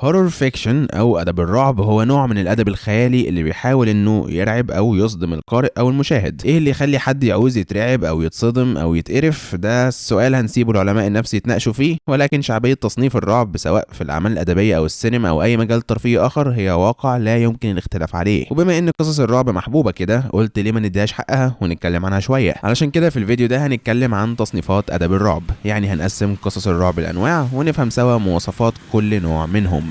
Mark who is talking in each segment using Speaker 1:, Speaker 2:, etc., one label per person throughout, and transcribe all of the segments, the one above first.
Speaker 1: horror fiction او ادب الرعب هو نوع من الادب الخيالي اللي بيحاول انه يرعب او يصدم القارئ او المشاهد. ايه اللي يخلي حد يعوز يترعب او يتصدم او يتقرف؟ ده السؤال هنسيبه لعلماء النفس يتناقشوا فيه، ولكن شعبية تصنيف الرعب سواء في الاعمال الادبية او السينما او اي مجال ترفيهي اخر هي واقع لا يمكن الاختلاف عليه. وبما ان قصص الرعب محبوبة كده قلت ليه ما نديهاش حقها ونتكلم عنها شوية. علشان كده في الفيديو ده هنتكلم عن تصنيفات ادب الرعب، يعني هنقسم قصص الرعب لانواع ونفهم سوا مواصفات كل نوع منهم.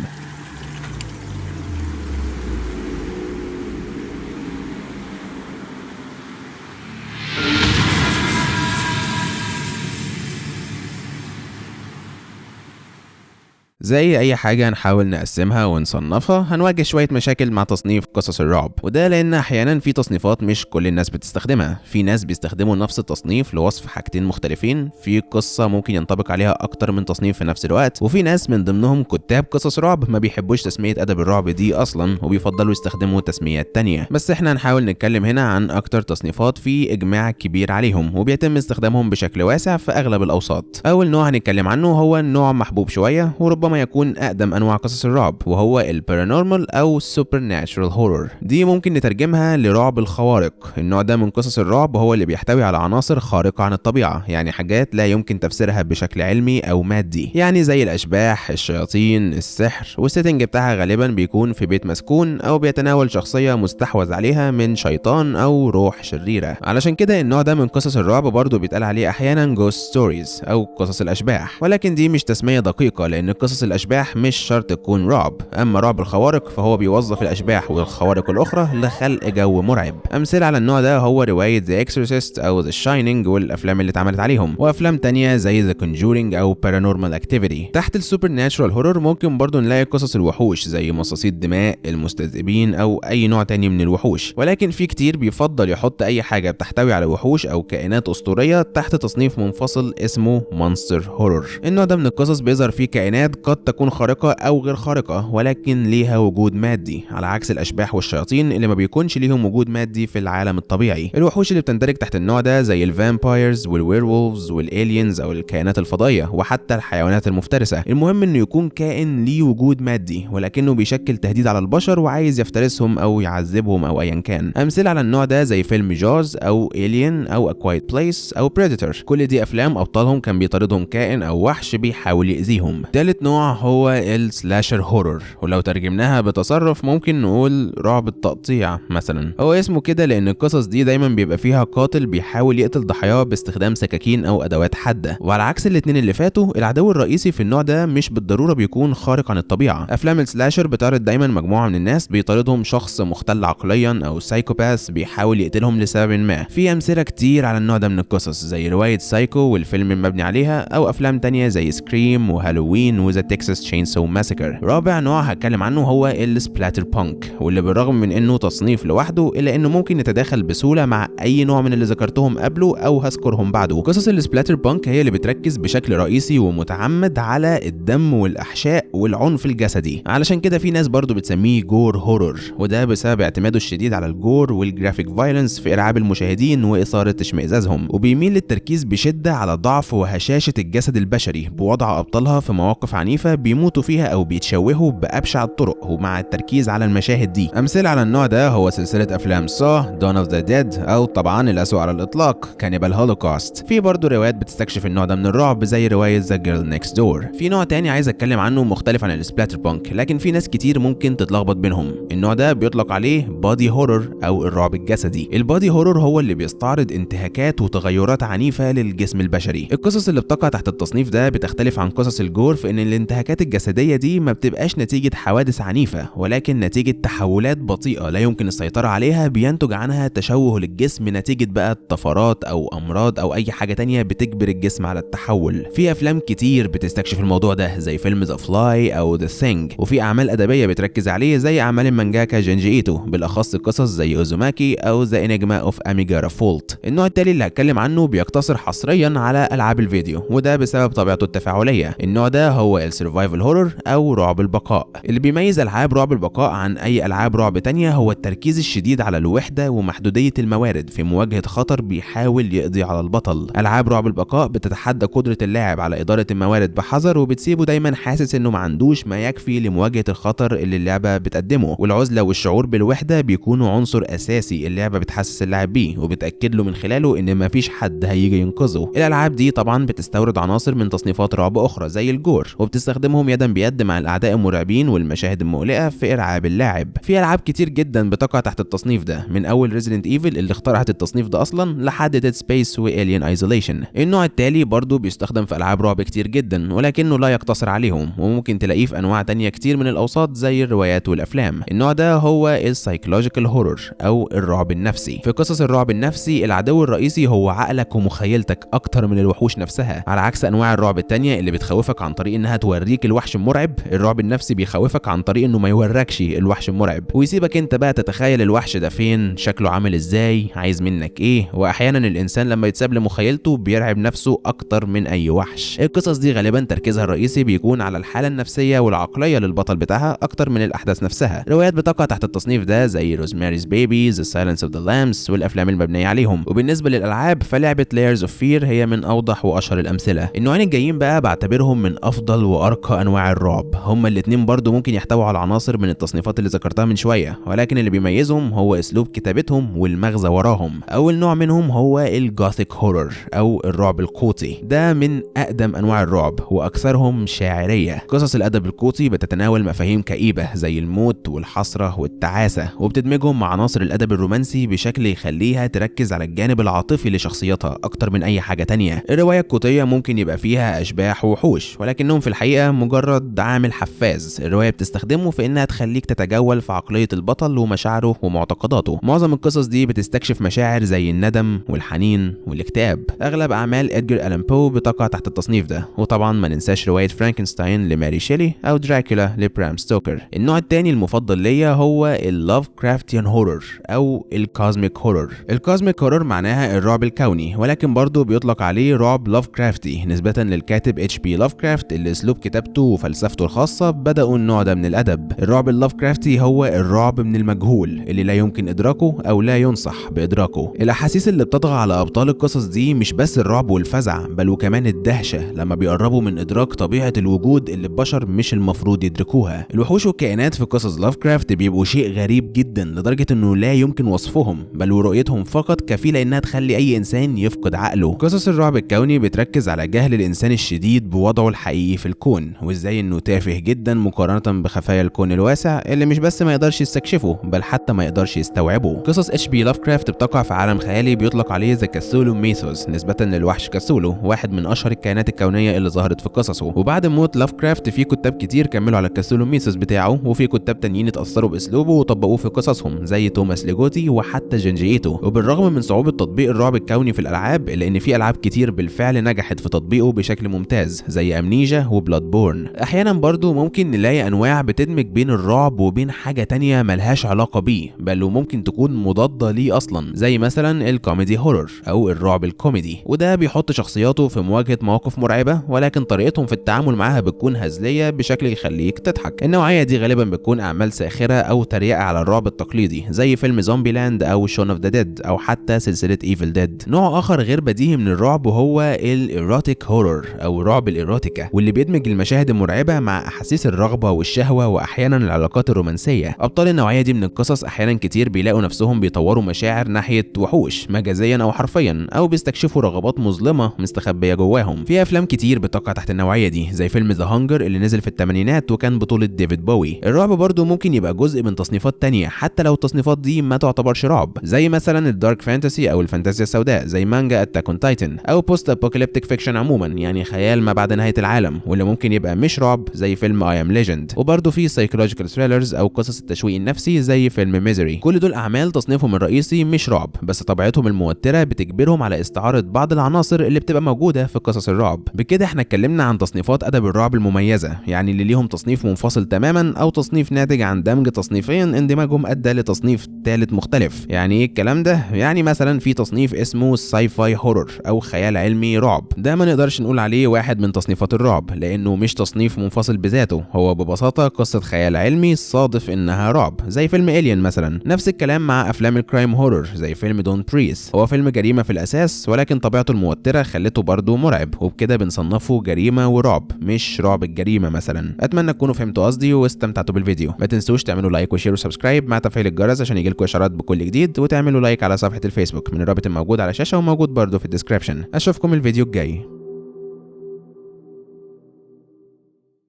Speaker 1: زي اي حاجة نحاول نقسمها ونصنفها هنواجه شوية مشاكل مع تصنيف قصص الرعب، وده لان احيانا في تصنيفات مش كل الناس بتستخدمها. في ناس بيستخدموا نفس التصنيف لوصف حاجتين مختلفين، في قصة ممكن ينطبق عليها اكتر من تصنيف في نفس الوقت، وفي ناس من ضمنهم كتاب قصص رعب ما بيحبوش تسمية ادب الرعب دي اصلا وبيفضلوا يستخدموا تسميات تانية. بس احنا هنحاول نتكلم هنا عن اكتر تصنيفات في اجماع كبير عليهم وبيتم استخدامهم بشكل واسع في اغلب الاوساط. اول نوع هنتكلم عنه هو نوع محبوب شوية وربما يكون أقدم أنواع قصص الرعب، وهو ال paranormal أو supernatural horror. دي ممكن نترجمها لرعب الخوارق. النوع ده من قصص الرعب هو اللي بيحتوي على عناصر خارقة عن الطبيعة، يعني حاجات لا يمكن تفسيرها بشكل علمي أو مادي، يعني زي الأشباح، الشياطين، السحر. وال setting بتاعها غالبا بيكون في بيت مسكون أو بيتناول شخصية مستحوذ عليها من شيطان أو روح شريرة. علشان كده النوع ده من قصص الرعب برضه بيتقال عليه أحيانا ghost stories أو قصص الأشباح، ولكن دي مش تسمية دقيقة لأن قصص الأشباح مش شرط تكون رعب. أما رعب الخوارق فهو بيوظف الأشباح والخوارق الأخرى لخلق جو مرعب. أمثلة على النوع ده هو رواية The Exorcist أو The Shining والأفلام اللي اتعملت عليهم، وأفلام تانية زي The Conjuring أو Paranormal Activity. تحت ال supernatural horror ممكن برضو نلاقي قصص الوحوش زي مصاصي الدماء، المستذئبين، أو أي نوع تاني من الوحوش، ولكن في كتير بيفضل يحط أي حاجة بتحتوي على وحوش أو كائنات أسطورية تحت تصنيف منفصل اسمه monster horror. النوع ده من القصص بيظهر فيه كائنات قد تكون خارقة أو غير خارقة ولكن ليها وجود مادي، على عكس الأشباح والشياطين اللي ما بيكونش ليهم وجود مادي في العالم الطبيعي. الوحوش اللي بتندرج تحت النوع ده زي ال vampires وال werewolves وال aliens أو الكائنات الفضائية وحتى الحيوانات المفترسة. المهم إنه يكون كائن ليه وجود مادي ولكنه بيشكل تهديد على البشر وعايز يفترسهم أو يعذبهم أو أيا كان. أمثلة على النوع ده زي فيلم Jaws أو Alien أو A Quiet Place أو Predator. كل دي أفلام أبطالهم كان بيطاردهم كائن أو وحش بيحاول يأذيهم. تالت نوع هو ال slasher horror، ولو ترجمناها بتصرف ممكن نقول رعب التقطيع مثلا. هو اسمه كده لان القصص دي دايما بيبقى فيها قاتل بيحاول يقتل ضحاياه باستخدام سكاكين او ادوات حادة. وعلى عكس الاتنين اللي فاتوا، العدو الرئيسي في النوع ده مش بالضرورة بيكون خارق عن الطبيعة. افلام ال slasher بتعرض دايما مجموعة من الناس بيطاردهم شخص مختل عقليا او psychopath بيحاول يقتلهم لسبب ما. في امثلة كتير على النوع ده من القصص زي رواية سايكو والفيلم المبني عليها، او افلام تانية زي Scream و Halloween و The Texas Chainsaw Massacre. رابع نوع هتكلم عنه هو ال splatterpunk، واللي بالرغم من انه تصنيف لوحده الا انه ممكن يتداخل بسهولة مع اي نوع من اللي ذكرتهم قبله او هذكرهم بعده. قصص ال splatterpunk هي اللي بتركز بشكل رئيسي ومتعمد على الدم والاحشاء والعنف الجسدي، علشان كده في ناس برضو بتسميه gore horror، وده بسبب اعتماده الشديد على ال gore وال graphic violence في ارعاب المشاهدين واثاره اشمئزازهم، وبيميل للتركيز بشده على ضعف وهشاشه الجسد البشري بوضع ابطالها في مواقف عنيفة بيموتوا فيها او بيتشوهوا بابشع الطرق، ومع التركيز على المشاهد دي. امثلة على النوع ده هو سلسلة افلام Saw، Dawn of the Dead، او طبعا الاسوأ على الاطلاق Cannibal Holocaust. في برضه روايات بتستكشف النوع ده من الرعب زي رواية The Girl Next Door. في نوع تاني عايز اتكلم عنه مختلف عن ال splatterpunk، لكن في ناس كتير ممكن تتلخبط بينهم. النوع ده بيطلق عليه body horror او الرعب الجسدي. ال body horror هو اللي بيستعرض انتهاكات وتغيرات عنيفة للجسم البشري. القصص اللي بتقع تحت التصنيف ده بتختلف عن قصص ال gore في ان الانتهاكات الجسدية دي ما بتبقاش نتيجة حوادث عنيفة، ولكن نتيجة تحولات بطيئه لا يمكن السيطرة عليها بينتج عنها تشوه للجسم نتيجة بقى طفرات او امراض او اي حاجة تانية بتجبر الجسم على التحول. في افلام كتير بتستكشف الموضوع ده زي فيلم The Fly او The Thing، وفي اعمال ادبية بتركز عليه زي اعمال المانجاكا جينجي ايتو، بالاخص قصص زي اوزوماكي او The Enigma of Amigara Fault. النوع التالي اللي هتكلم عنه بيقتصر حصريا على العاب الفيديو، وده بسبب طبيعته التفاعليه. النوع ده هو ال survival horror او رعب البقاء. اللي بيميز العاب رعب البقاء عن اي العاب رعب تانية هو التركيز الشديد على الوحدة ومحدودية الموارد في مواجهة خطر بيحاول يقضي على البطل. العاب رعب البقاء بتتحدى قدرة اللاعب على إدارة الموارد بحذر، وبتسيبه دايما حاسس انه ما عندوش ما يكفي لمواجهة الخطر اللي اللعبة بتقدمه، والعزلة والشعور بالوحدة بيكونوا عنصر اساسي اللعبة بتحسس اللاعب بيه وبتأكد له من خلاله ان مفيش حد هيجي ينقذه. الالعاب دي طبعا بتستورد عناصر من تصنيفات رعب اخرى زي ال gore، وبتستخدمهم يدا بيد مع الاعداء المرعبين والمشاهد المقلقة في ارعاب اللاعب. في العاب كتير جدا بتقع تحت التصنيف ده، من اول Resident Evil اللي اخترعت التصنيف ده اصلا لحد Dead Space و Alien Isolation. النوع التالي برضو بيستخدم في العاب رعب كتير جدا، ولكنه لا يقتصر عليهم، وممكن تلاقيه في انواع تانية كتير من الاوساط زي الروايات والافلام. النوع ده هو ال psychological horror او الرعب النفسي. في قصص الرعب النفسي العدو الرئيسي هو عقلك ومخيلتك اكتر من الوحوش نفسها، على عكس انواع الرعب التانية اللي بتخوفك عن طريق انها توريك الوحش المرعب. الرعب النفسي بيخوفك عن طريق انه ما يوركش الوحش المرعب ويسيبك انت بقى تتخيل الوحش ده فين، شكله عامل ازاي، عايز منك ايه. واحيانا الانسان لما يتساب لمخيلته بيرعب نفسه اكتر من اي وحش. القصص دي غالبا تركيزها الرئيسي بيكون على الحالة النفسية والعقلية للبطل بتاعها اكتر من الاحداث نفسها. روايات بتقع تحت التصنيف ده زي Rosemary's Baby، The Silence of the Lambs والافلام المبنية عليهم. وبالنسبة للالعاب فلعبه Layers of Fear هي من اوضح واشهر الامثلة. النوعين الجايين بقى بعتبرهم من افضل وارقى انواع الرعب. هما الاتنين برضو ممكن يحتووا على عناصر من التصنيفات اللي ذكرتها من شوية، ولكن اللي بيميزهم هو اسلوب كتابتهم والمغزى وراهم. اول نوع منهم هو ال gothic horror او الرعب القوطي. ده من اقدم انواع الرعب واكثرهم شاعرية. قصص الادب القوطي بتتناول مفاهيم كئيبة زي الموت والحسرة والتعاسه، وبتدمجهم مع عناصر الادب الرومانسي بشكل يخليها تركز على الجانب العاطفي لشخصيتها اكتر من اي حاجة تانية. الرواية القوطيه ممكن يبقى فيها اشباح ووحوش، ولكنهم في الحقيقة مجرد عامل حفاز الرواية بتستخدمه في انها تخليك تتجول في عقلية البطل ومشاعره ومعتقداته. معظم القصص دي بتستكشف مشاعر زي الندم والحنين والاكتئاب. اغلب اعمال ادجار الان بو بتقع تحت التصنيف ده، وطبعا ما ننساش رواية فرانكنستاين لماري شيلي او دراكولا لبرام ستوكر. النوع الثاني المفضل ليا هو ال Lovecraftian horror او ال cosmic horror. ال cosmic horror معناها الرعب الكوني، ولكن برضه بيطلق عليه رعب لافكرافتي نسبة للكاتب اتش بي لافكرافت اللي اسلوب كتابته وفلسفته الخاصة بدأوا النوع ده من الادب. الرعب اللافكرافتي هو الرعب من المجهول اللي لا يمكن ادراكه او لا ينصح بادراكه. الاحاسيس اللي بتطغى على ابطال القصص دي مش بس الرعب والفزع، بل وكمان الدهشة لما بيقربوا من ادراك طبيعة الوجود اللي البشر مش المفروض يدركوها. الوحوش والكائنات في قصص لافكرافت بيبقوا شيء غريب جدا لدرجة انه لا يمكن وصفهم، بل ورؤيتهم فقط كفيلة انها تخلي اي انسان يفقد عقله. قصص الرعب الكوني بتركز على جهل الانسان الشديد بوضعه الحقيقي في الكون، وازاي انه تافه جدا مقارنة بخفايا الكون الواسع اللي مش بس ما يقدرش يستكشفه بل حتى ما يقدرش يستوعبه. قصص اتش بي لافكرافت بتقع في عالم خيالي بيطلق عليه the Cthulhu Mythos نسبة للوحش كاثولو، واحد من اشهر الكائنات الكونية اللي ظهرت في قصصه. وبعد موت لافكرافت في كتاب كتير كملوا على ال Cthulhu Mythos بتاعه، وفي كتاب تانيين اتأثروا باسلوبه وطبقوه في قصصهم زي توماس ليجوتي وحتى جونجي ايتو. وبالرغم من صعوبة تطبيق الرعب الكوني في الالعاب، الا ان في العاب كتير بالفعل نجحت في تطبيقه بشكل ممتاز زي Amnesia و Bloodborne. احيانا برضو ممكن نلاقي انواع بتدمج بين الرعب وبين حاجة تانية ملهاش علاقة بيه، بل وممكن تكون مضادة ليه اصلا، زي مثلا ال comedy horror او الرعب الكوميدي، وده بيحط شخصياته في مواجهة مواقف مرعبة ولكن طريقتهم في التعامل معاها بتكون هزلية بشكل يخليك تضحك. النوعية دي غالبا بتكون اعمال ساخرة او تريقة على الرعب التقليدي زي فيلم Zombieland او Shaun of the Dead او حتى سلسلة Evil Dead. نوع اخر غير بديهي من الرعب هو ال erotic horror او رعب الايروتيكا، واللي بيدمج المشاهد المرعبة مع احاسيس الرغبة والشهوة واحيانا العلاقات الرومانسية. ابطال النوعية دي من القصص احيانا كتير بيلاقوا نفسهم بيطوروا مشاعر ناحية وحوش مجازيا او حرفيا، او بيستكشفوا رغبات مظلمة مستخبيه جواهم. في افلام كتير بتقع تحت النوعية دي زي فيلم The Hunger اللي نزل في الثمانينات وكان بطوله ديفيد بوي. الرعب برضو ممكن يبقى جزء من تصنيفات تانية حتى لو التصنيفات دي ما تعتبرش رعب، زي مثلا ال dark fantasy او الفانتازيا السوداء زي مانجا Attack on Titan، او post apocalyptic fiction عموما يعني خيال ما بعد نهاية العالم، واللي ممكن يبقى مش رعب زي فيلم I Am Legend. وبرضه في psychological thrillers او قصص التشويق النفسي زي فيلم Misery. كل دول اعمال تصنيفهم الرئيسي مش رعب، بس طبيعتهم الموتره بتجبرهم على استعارة بعض العناصر اللي بتبقى موجودة في قصص الرعب. بكده احنا اتكلمنا عن تصنيفات ادب الرعب المميزة، يعني اللي ليهم تصنيف منفصل تماما او تصنيف ناتج عن دمج تصنيفين اندماجهم ادى لتصنيف ثالث مختلف. يعني ايه الكلام ده؟ يعني مثلا في تصنيف اسمه sci-fi horror او خيال علمي رعب، ده ما نقدرش نقول عليه واحد من تصنيفات الرعب لانه لانه مش تصنيف منفصل بذاته، هو ببساطة قصة خيال علمي صادف انها رعب، زي فيلم Alien مثلا. نفس الكلام مع افلام ال crime horror زي فيلم Don't Breathe، هو فيلم جريمة في الاساس ولكن طبيعته الموتره خلته برضه مرعب، وبكده بنصنفه جريمة ورعب مش رعب الجريمة مثلا. اتمنى تكونوا فهمتوا قصدي واستمتعتوا بالفيديو. ما تنسوش تعملوا like و share و subscribe مع تفعيل الجرس عشان يجيلكم اشعارات بكل جديد، وتعملوا like على صفحة الفيسبوك من الرابط الموجود على الشاشة وموجود برضه في ال description. اشوفكم الفيديو الجاي.